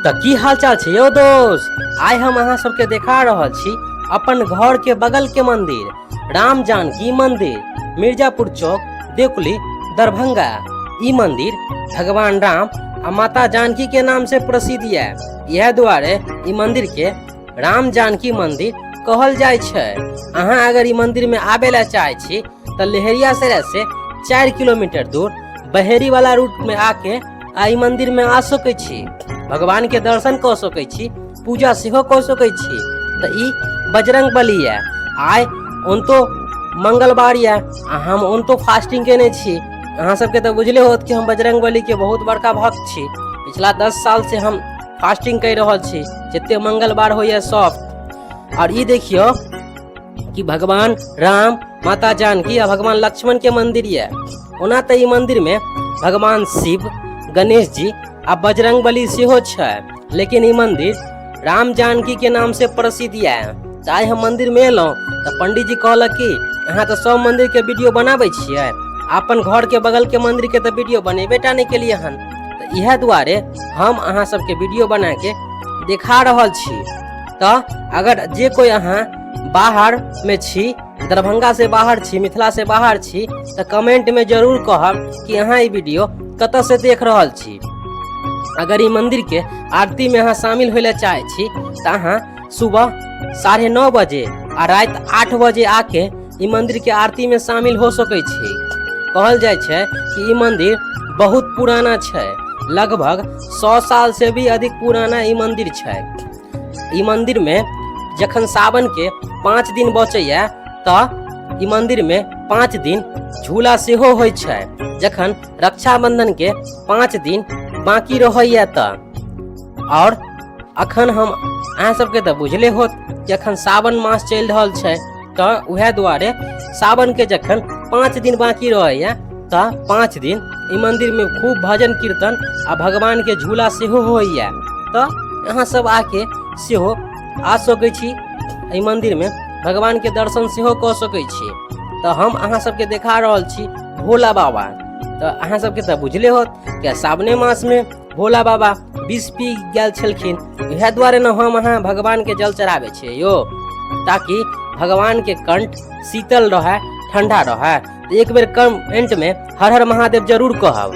तऽ की हालचाल छै यौ दोस्त। आइ हम अहाँ सबके देखा रहल छी अपन घर के बगल के मंदिर, राम जानकी मंदिर, मिर्जापुर चौक, देकुली, दरभंगा। ई मंदिर भगवान राम आ माता जानकी के नाम से प्रसिद्ध ये। इएह दुआरे ई मंदिर के राम जानकी मंदिर कहल जाइ छै। अहाँ अगर ई मंदिर में आबे ला चाहे छी तऽ लहेरियासराय से 4 किलोमीटर दूर बहेरी वाला रूट में आके आ ई मंदिर में आ सकै छी, भगवान के दर्शन कऽ सकै छी, पूजा सेहो कऽ सकै छी। तऽ ई बजरंग बली ये। आइ ओनतो मंगलवार ये आ हम ओनतो फास्टिंग केने छी। अहाँ सबके तऽ बुझले होत कि हम बजरंग बली के बहुत बड़का भक्त छी। पिछला 10 साल से हम फास्टिंग कर रहल छी, जते मंगलवार होइए सब। और ई देखियौ कि भगवान राम, माता जानकी आ भगवान लक्ष्मण के मंदिर ये। ओना तऽ ई मंदिर में भगवान शिव, गणेश जी आ बजरंग बली सेहो छै, लेकिन ई मंदिर राम जानकी के नाम से प्रसिद्ध ये। तऽ आइ हम मंदिर में एलहुँ तऽ पंडित जी कहलक कि अहाँ तऽ सब मंदिर के वीडियो बनाबै छियै, अपन घर के बगल के मंदिर के तऽ वीडियो बनेबे टा नहि केलियै हन। तऽ इएह दुआरे हम अहाँ सबके वीडियो बना के देखा रहल छी। तऽ अगर जे कोइ अहाँ बाहर में छी, दरभंगा से बाहर छी, मिथिला से बाहर छी, तऽ कमेंट में जरूर कहब कि अहाँ ई वीडियो कतऽ से देख रहल छी। अगर ई मंदिर के आरती में अहाँ शामिल होय ला चाहे छी तऽ अहाँ सुबह 9:30 बजे आ राति 8 बजे आके ई मंदिर के आरती में शामिल हो सकै छी। कहल जाइ छै कि ई मंदिर बहुत पुराना छै, लगभग 100 साल से भी अधिक पुराना ई मंदिर छै। ई मंदिर में जखन सावन के 5 दिन बचैया तऽ ई मंदिर में 5 दिन झूला सेहो होइ छै। जखन रक्षाबंधन के 5 दिन बाकी रहैया तऽ। और अखन हम अहाँ सबके तऽ बुझले होत कि अखन सावन मास चलि रहल छै, तऽ उएह दुआरे सावन के जखन 5 दिन बाकी रहैया तऽ 5 दिन ई मंदिर में खूब भजन कीर्तन आ भगवान के झूला सेहो होइया। तऽ अहाँ सब आके सेहो आ सकै छी, एहि मंदिर में भगवान के दर्शन सेहो कऽ सकै छी। तऽ हम अहाँ सबके देखा रहल छी भोला बाबा। तऽ अहाँ सबके तऽ बुझले होत कि सावने मास में भोला बाबा विष पी गेल छलखिन। इएह दुआरे ने हम अहाँ भगवान के जल चढ़ाबै छियै यौ, ताकि भगवान के कंठ शीतल रहै, ठंडा रहै। तऽ एक बेर कमेंट में हर हर महादेव जरूर कहब।